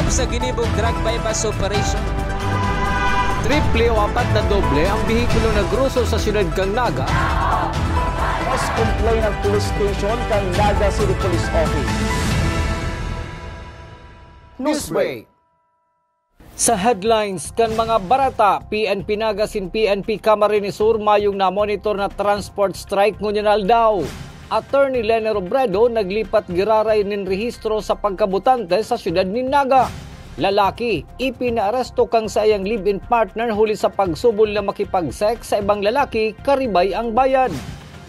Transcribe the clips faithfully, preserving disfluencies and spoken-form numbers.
Sa ginibong drug buy-bust operation. Triple o apat na doble ang bihikulo na groso sa siyudad kan Naga. Mas complain ang police station kan Naga City Police Office. Newsbreak. Sa headlines kan mga bareta, P N P Naga asin P N P Camarines Sur mayong namonitor na transport strike ngunyan na aldaw. Attorney Leni Robredo naglipat giraray nin rehistro sa pagkabotante sa siyudad nin Naga. Lalaki, ipinaaresto kan saiyang live-in partner huli sa pagsubol na makipag-sex sa ibang lalaki karibay ang bayad.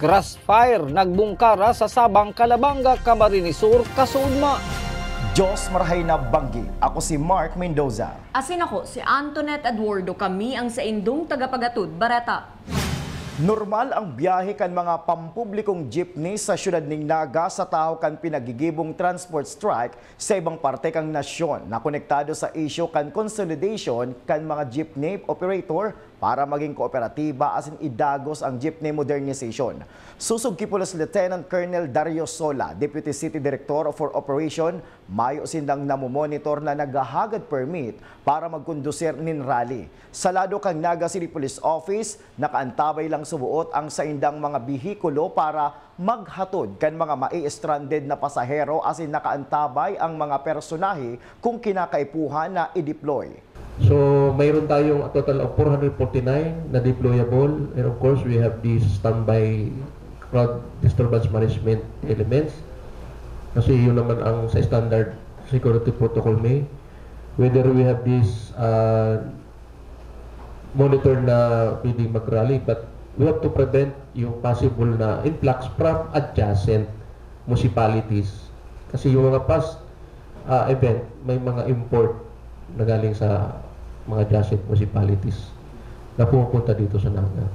Grass fire nagbungkara sa Sabang, Calabanga, Camarines Sur, kasuodma. Diyos marahay na banggi. Ako si Mark Mendoza. Asin ako si Antoinette Eduardo. Kami ang saindong tagapagatod bareta. Normal ang biyahe kan mga pampublikong jeepney sa siyudad nin Naga sa tahaw kan pinagigibong transport strike sa ibang parte kan nasyon na konektado sa isyu kan consolidation kan mga jeepney operator para magin kooperatiba asin idagos ang jeepney modernization. Susog ki Police Lieutenant Colonel Dario Sola, Deputy City Director for Operation, mayo sindang namomonitor na naghahagad permit para magkondusir nin rally. Sa lado kan Naga City Police Office, nakaantabay lang suboot ang saindang mga behikulo para maghatod kan mga mai-stranded na pasahero asin nakaantabay ang mga personahe kung kinakaipuhan na i-deploy. So, mayroon tayong a total of four hundred forty-nine na deployable. And of course, we have this standby crowd disturbance management elements. Kasi yun naman ang sa standard security protocol may. Whether we have this uh, monitor na pwedeng mag-rally, but we have to prevent yung possible na influx from adjacent municipalities. Kasi yung mga past uh, event, may mga import na galing sa mga adjacent municipalities na pumupunta dito sa Naga.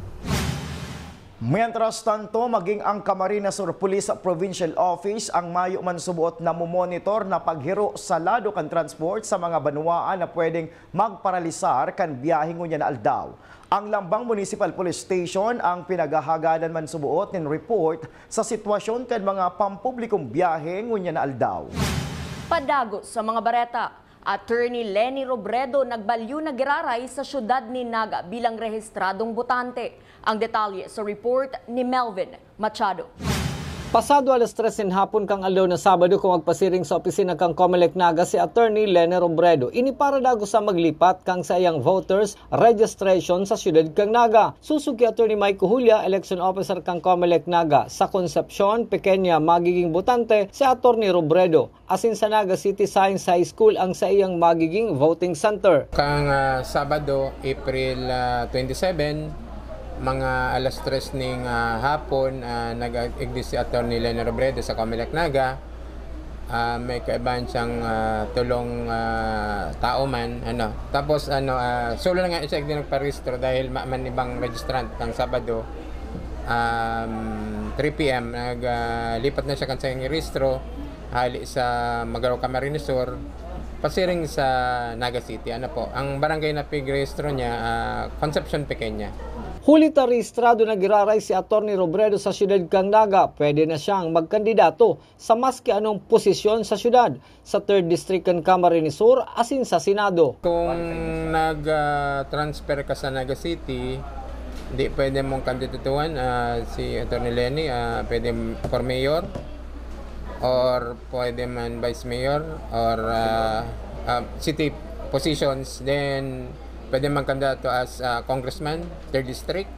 Mientras tanto, maging ang Camarines Sur Police Provincial Office ang mayo man suboot na momonitor na paghiro sa lado kan transport sa mga banwaan na pwedeng magparalisar kan biyahe ngunyan na aldaw. Ang Lambang Municipal Police Station ang pinaghahagadan man suboot nin report sa sitwasyon kan mga pampublikong biyahe ngunyan na aldaw. Padagos sa mga bareta, Attorney Leni Robredo nagbalyo na giraray sa siyudad nin Naga bilang rehistradong botante. Ang detalye sa report ni Melvin Machado. Pasado alas tres nin hapon kan aldaw na Sabado, kun magpasiring sa opisina kan Comelec Naga si Attorney Leni Robredo. Ini para dagos sa maglipat kan saiyang voters registration sa siyudad kan Naga. Susog ki Attorney Mike Julia, election officer kan Comelec Naga, sa Concepcion, Pequeña, magiging botante si Attorney Robredo. Asin sa Naga City Science High School ang saiyang magiging voting center. Kang, ah, Sabado, April, ah, twenty-seven, mga alas tres ning, ah, hapon, ah, nag-exist si Attorney Leni Robredo sa Comelec Naga. Ah, may kaibahan siyang, ah, tulong, ah, tao man, ano. Tapos, ano, ah, solo lang nga siya, hindi nagparehistro dahil ma-, man ibang registrant ng Sabado. Um, three P M, nag, ah, lipat na siya kan saiyang rehistro. Hali sa Magarao, Camarines Sur, pasiring sa Naga City. Ano po, ang barangay na pigrehistro niya, ah, Concepcion Pequeña. Huli ta rehistrado na giraray si Attorney Robredo sa siyudad kan Naga, pwede na siyang magkandidato sa maski anong posisyon sa siyudad, sa Third District kan Camarines Sur, asin sa Senado. Kung nag, ah, transfer ka sa Naga City, hindi pwede mong kandidatuhan, ah, si Attorney Leni, ah, pwede for mayor, or pwede man vice mayor, or, ah, ah, city positions, then pwede man kandidato as, ah, congressman, third district,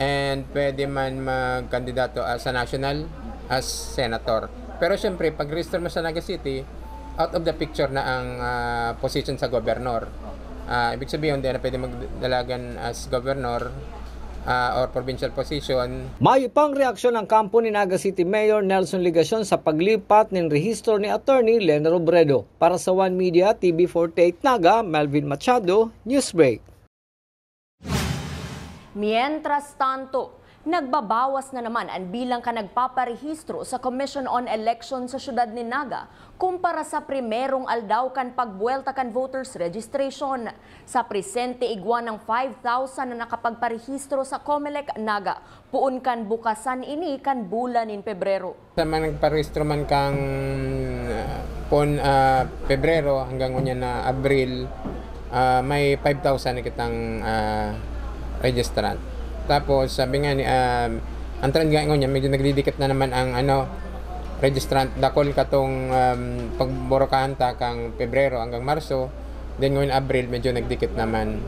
and pwede man magkandidato as a national, as senator. Pero siyempre, pag register mo sa Naga City, out of the picture na ang, ah, position sa governor. Ah, ibig sabihin, hindi na pwede magdalagan as governor, ah, or provincial position. Mayo pang reaksyon ang kampo ni Naga City Mayor Nelson Legacion sa paglipat nin rehistro ni Attorney Leni Robredo. Para sa One Media, T V forty-eight Naga, Melvin Machado, Newsbreak. Mientras tanto, nagbabawas na naman an bilang kan nagpaparehistro sa Commission on Election sa siyudad nin Naga kumpara sa primerong aldaw kan pagbuwelta kan voters registration. Sa presente, igwa nang five thousand na nakapagparehistro sa Comelec Naga, poon kan bukasan ini kan bulan nin Pebrero. Sa mga nagparehistro man kang, ah, Pon, ah, Pebrero hanggang ngunyan na Abril, ah, may five thousand na kitang, ah, registrant. Tapos, sabi nga ni, ah, ang trend nga ngunyan, medyo nagdidikit na naman ang, ano, registrant. Dakul katong, um, pagburukahan ta kang Pebrero hanggang Marso, then ngunyan Abril, medyo nagdikit naman.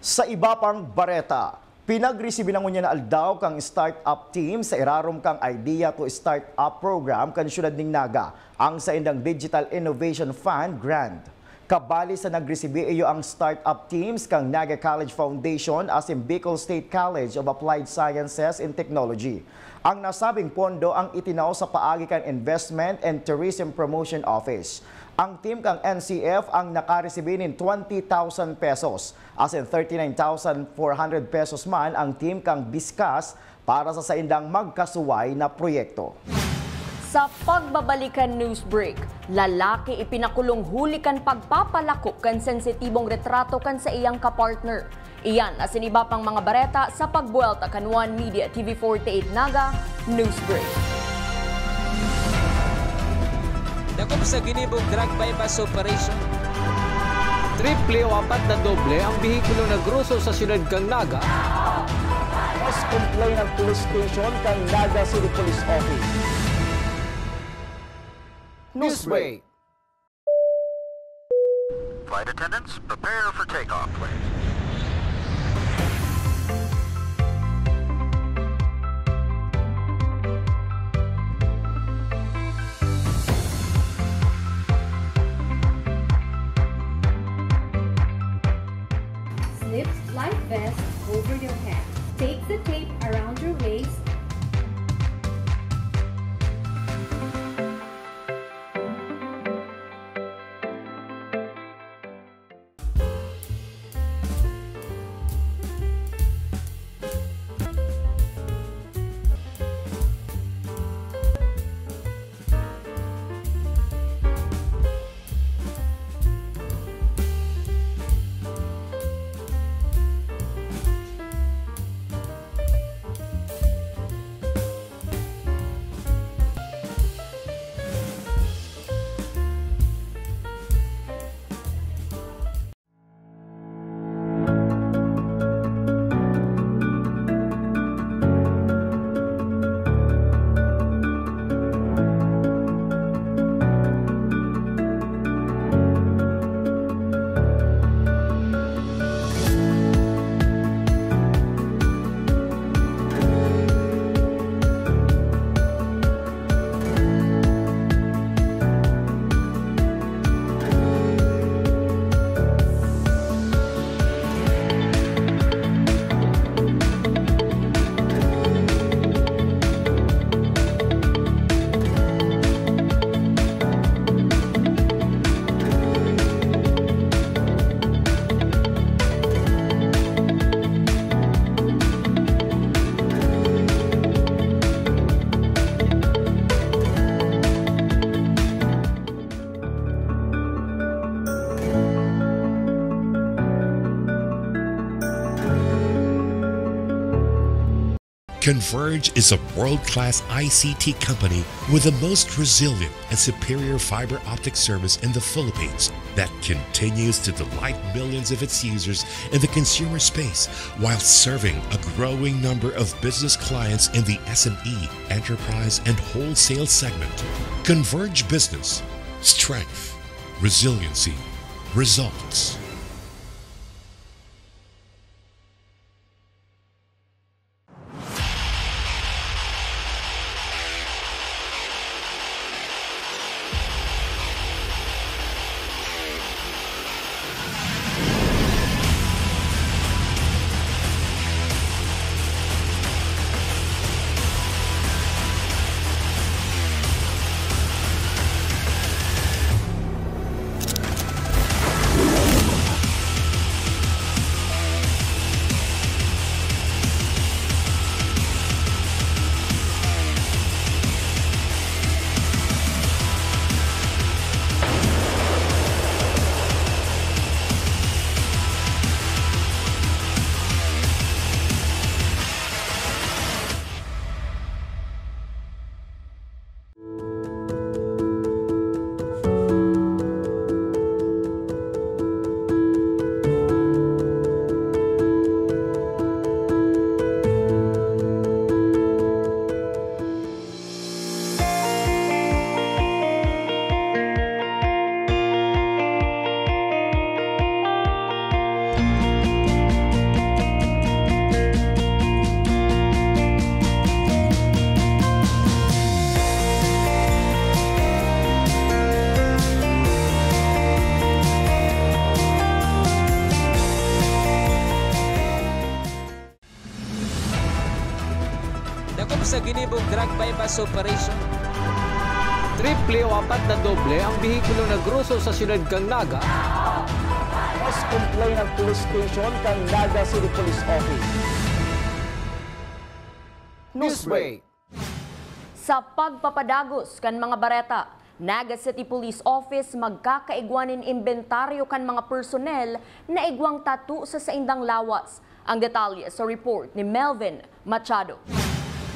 Sa iba pang bareta, pinagresibi na ngunyan na aldaw kan startup team sa irarom kan Idea to Startup program kan siyudad nin Naga, ang saindang Digital Innovation Fund grant. Kabali sa nagresibi iyo ang startup teams kan Naga College Foundation asin Bicol State College of Applied Sciences and Technology. Ang nasabing pondo ang itinao sa paagi kan Investment and Tourism Promotion Office. Ang team kan N C F ang nakaresibi nin twenty thousand pesos, asin thirty-nine thousand four hundred pesos man ang team kan BISCAS para sa saindang magkasuway na proyekto. Sa pagbabalikan news break, lalaki ipinakulong huli kan pagpapalako kan sensitibong retrato kan saiyang kapartner. Iyan asin iba pang mga bareta sa pagbuwelta kan One Media T V forty-eight Naga News Break. Dakop sa ginibong drug buy-bust operation. Triple o apat na doble ang behikulo nagroso sa siyudad kan Naga. Mas complain ang police station kan Naga City Police Office. News break. Flight attendants, prepare for takeoff, please. Slip life vest over your head. Take the tape around your waist. Converge is a world-class I C T company with the most resilient and superior fiber optic service in the Philippines that continues to delight millions of its users in the consumer space while serving a growing number of business clients in the S M E, enterprise, and wholesale segment. Converge Business. Strength, resiliency, results. Operation. Triple o apat na doble ang behikulo na groso sa siyudad kan Naga. Mas complain ang police station kan Naga City Police Office. Newsbreak. Sa pagpapadagos kan mga bareta, Naga City Police Office magkakaigwa nin imbentaryo kan mga personnel na igwang tattoo sa saindang lawas. Ang detalye sa report ni Melvin Machado.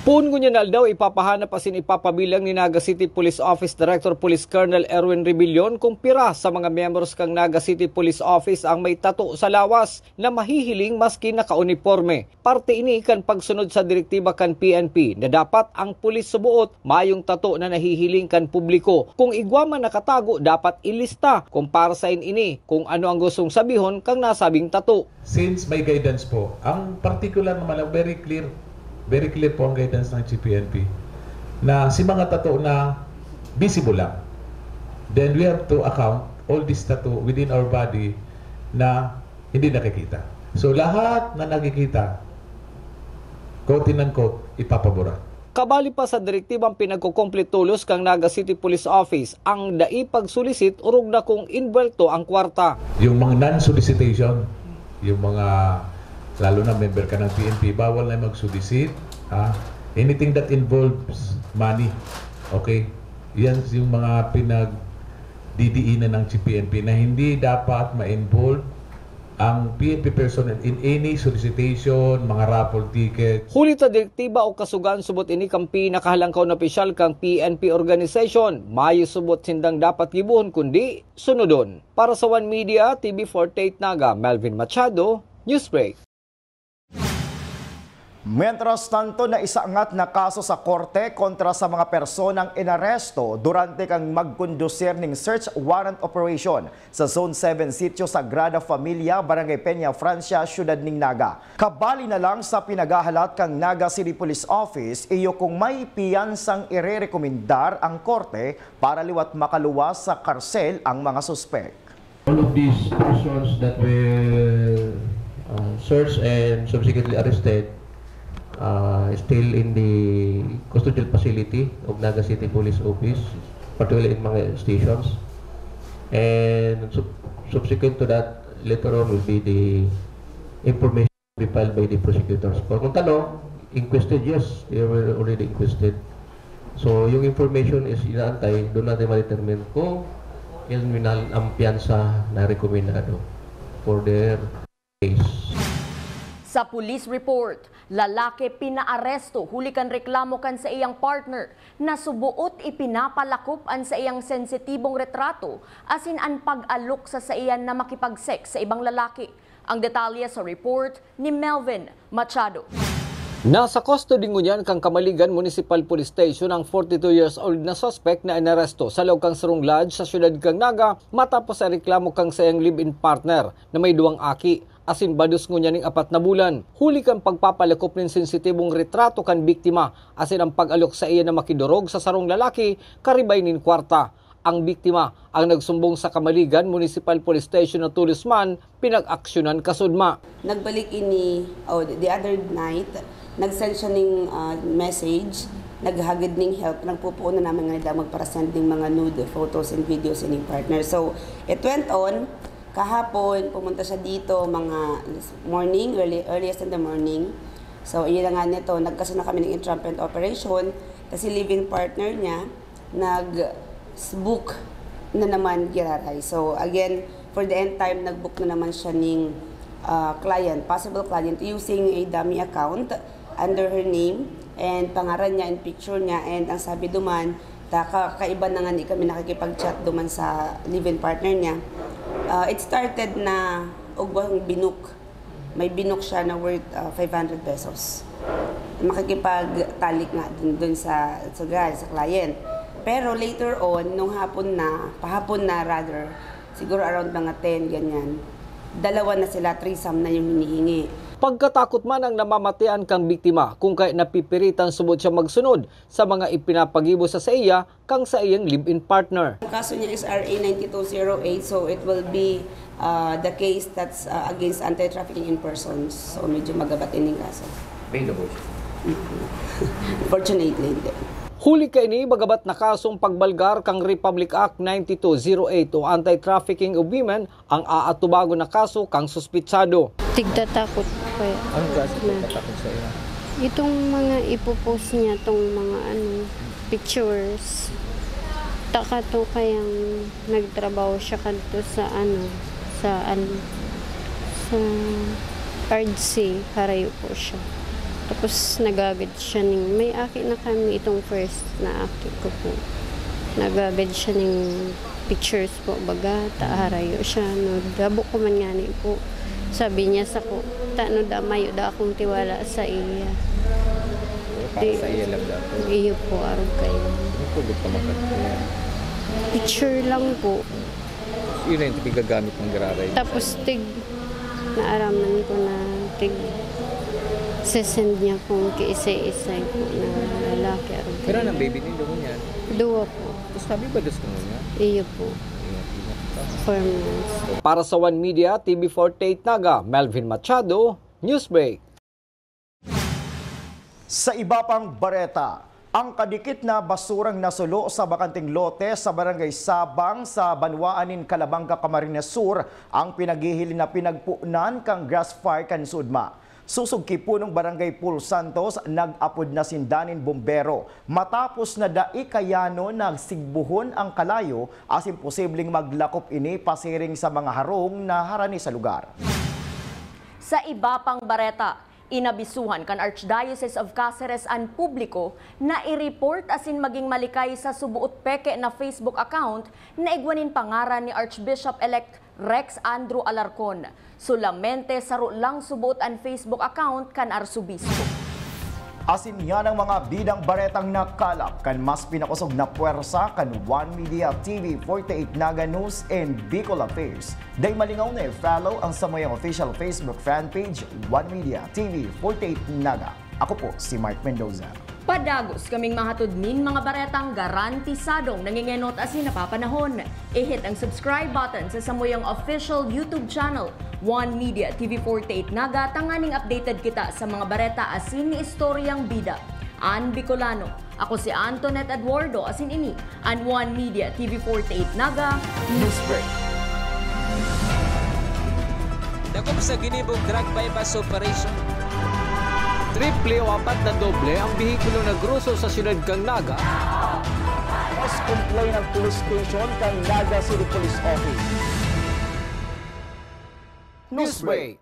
Poon ngunyan na aldaw, ipapahanap asin ipapabilang ni Naga City Police Office Director Police Colonel Erwin Rebellion kung pira sa mga miyembros kan Naga City Police Office ang may tattoo sa lawas na mahihiling maski nakauniporme. Parte ini kan pagsunod sa direktiba kan P N P na dapat ang pulis suboot mayong tattoo na nahihiling kan publiko. Kung igwa man nakatago, dapat ilista kung para saen ini, kung ano ang gustong sabihon kan nasabing tattoo. Since may guidance po, ang particular naman lang, very clear, very clear po ang guidance ng G P N P na si mga tattoo na visible lang, then we have to account all this tattoo within our body na hindi nakikita. So, lahat na nakikita, quote and unquote, ipapabura. Kabali pa sa direktibang pinagkukumplitulos kan Naga City Police Office ang dai pagsulisit orog na kung envuelto ang kwarta. Yung mga non-solicitation, yung mga, lalo na member ka ng P N P, bawal na mag-solicit. Ha? Anything that involves money. Okay? Yan yung mga pinagdidiinan ng G P N P na hindi dapat ma-involve ang P N P personnel in any solicitation, mga raffle ticket. Huli ta direktiba o kasugaan subot ini kan pinakahalangkaw na opisyal kan P N P organization, mayo subot sindang dapat gibohon kundi sunodon. Para sa One Media, T V forty-eight Naga, Melvin Machado, Newsbreak. Mientras tanto, naisangat na kaso sa korte kontra sa mga personang inaresto durante kan magkondusir ning search warrant operation sa Zone seven Sitio Sagrada Familia, Barangay Peña Francia, Siyudad nin Naga. Kabali na lang sa pinaghahalat kan Naga City Police Office, iyo kung may piyansang irerekomendar ang korte para liwat makaluwas sa karsel ang mga suspek. All of these persons that were, uh, searched and subsequently arrested, uh, still in the custodial facility of Naga City Police Office, particularly in mga stations. And sub-, subsequent to that, later on will be the information be filed by the prosecutors. For Montano, inquested, yes, they were already inquested. So, yung information is inaantay, doon natin ma-determine kung kriminal ang piyansa na rekomendado for their case. Sa police report, lalaki pinaaresto huli kan reklamo kan saiyang partner na suboot ipinapalakop an saiyang sensitibong retrato asin an pag-alok sa saiya na makipag-sex sa ibang lalaki. Ang detalye sa report ni Melvin Machado. Nasa custody ngunyan kan Camaligan Municipal Police Station ang forty-two years old na suspek na inaresto sa laog kan sarong lodge sa siyudad kan Naga matapos sa reklamo kan saiyang live-in partner na may duwang aki asin bados ngunyan ning apat na bulan. Huli kan pagpapalakop nin sensitibong retrato kan biktima asin ang pag-alok saiya na makidorog sa sarong lalaki karibay nin kwarta. Ang biktima ang nagsumbong sa Camaligan Municipal Police Station na tolos man pinag-aksyonan kasudma. Nagbalik ini, oh, the other night, nag-send siya ning, ah, message, naghagad ning help, nagpupuon na naman nga daw magparasend ning mga nude photos and videos ining partner. So, it went on. Kahapon, pumunta siya dito mga morning, early, earliest in the morning. So, iyon na nga nito, nagkaso na kami ng entrapment operation kasi live-in partner niya nag-book na naman giraray. So, again, for the end time, nag-book na naman siya ning, ah, client, possible client, using a dummy account under her name and pangaran niya and picture niya. And ang sabi duman, ta, ka-, kaiba na nga ni kami nakikipag-chat duman sa live-in partner niya. Ah, it started na ugwang binook. May binook siya na worth, ah, five hundred pesos. Makikipagtalik nga dun, dun sa, sa guy, sa client. Pero later on, nung hapon na, pahapon na rather, siguro around mga ten, ganyan, dalawa na sila, threesome na yung hinihingi. Pagkatakot man ang namamatian kang biktima, kung kaya napipiritan subot siya magsunod sa mga ipinapagibo sa saiya kang saiyang live-in partner. Ang kaso niya is R A ninety-two zero eight, so it will be, uh, the case that's, uh, against anti-trafficking in persons. So, medyo magabat ining kaso. Bailable siya? Fortunately, hindi. Huli kaini, magabat na kasong pagbalgar kan Republic Act ninety-two oh eight o Anti-Trafficking of Women ang aatubagon na kaso kan suspetsado. Tigtatakot po kaya. Anong klase ng pagkatakot sa iyo? Itong mga ipopost niya, itong mga ano, pictures. Taka to kayang nagtrabaho siya kadto sa ano, sa ano, sa Ardsi, harayo po siya. Tapos nagagad siya ning, may aki na kami itong first na aki ko po. Nagagad siya ning pictures po, baga, ta harayo siya, no, dabo ko man ngani po. Sabi niya sa ko, tano da, mayo da akong tiwala sa iya. Para sa iya lang dapat. Iyo po, arog kayo. Ang pugot na magkakaya. Picture lang po. Yun na yung gagamit ng gararay. Tapos tig, naaraman ko na tig, sesend niya kung kiisa-isa po na lalaki. Arog Pero kayo. Anong baby nindo niya? Duwa po. Tapos sabi ba dos mo niya? Iyo po. Ingat, ingat. Four months. Para sa One Media T V forty-eight Naga, Melvin Machado, Newsbreak. Sa iba pang bareta, ang kadikit na basurang nasulo sa bakanteng lote sa Barangay Sabang sa banwaan nin Calabanga, Camarines Sur ang pinaghihiling na pinagpunan kan grass fire kan Sudma. Susog ki punong Barangay Paul Santos, nag-apod na sinda nin bombero matapos na dai kayanon na sigbuhon ang kalayo asin posibleng maglakop ini pasiring sa mga harong na harani sa lugar. Sa iba pang bareta, inabisuhan kan Archdiocese of Caceres an publiko na i-report asin magin malikay sa suboot peke na Facebook account na igwa nin pangaran ni Archbishop-elect Rex Andrew Alarcon. Solamente saro lang suboot an Facebook account kan Arsobispo. Asin yan ang mga bidang baretang nakalap kan mas pinakosog na pwersa kan One Media T V forty-eight Naga News and Bicol Affairs. Dai malingaw na i-follow ang samuyang official Facebook fan page, One Media T V forty-eight Naga. Ako po si Mark Mendoza. Padagos kaming mahatod nin mga baretang garantisadong nangengenot asin napapanahon. I-hit ang subscribe button sa samuyang official YouTube channel, One Media T V forty-eight Naga, tanganing updated kita sa mga bareta asin ni istoryang bida. An Bicolano, ako si Antoinette Eduardo, asin ini an One Media T V forty-eight Naga Newsbreak. Dakop sa ginibong drug buy-bust operation. Triple o apat na doble ang behikulo na groso sa siyudad kan Naga. Mas complain ang police station kan Naga City Police Office. Newsbreak.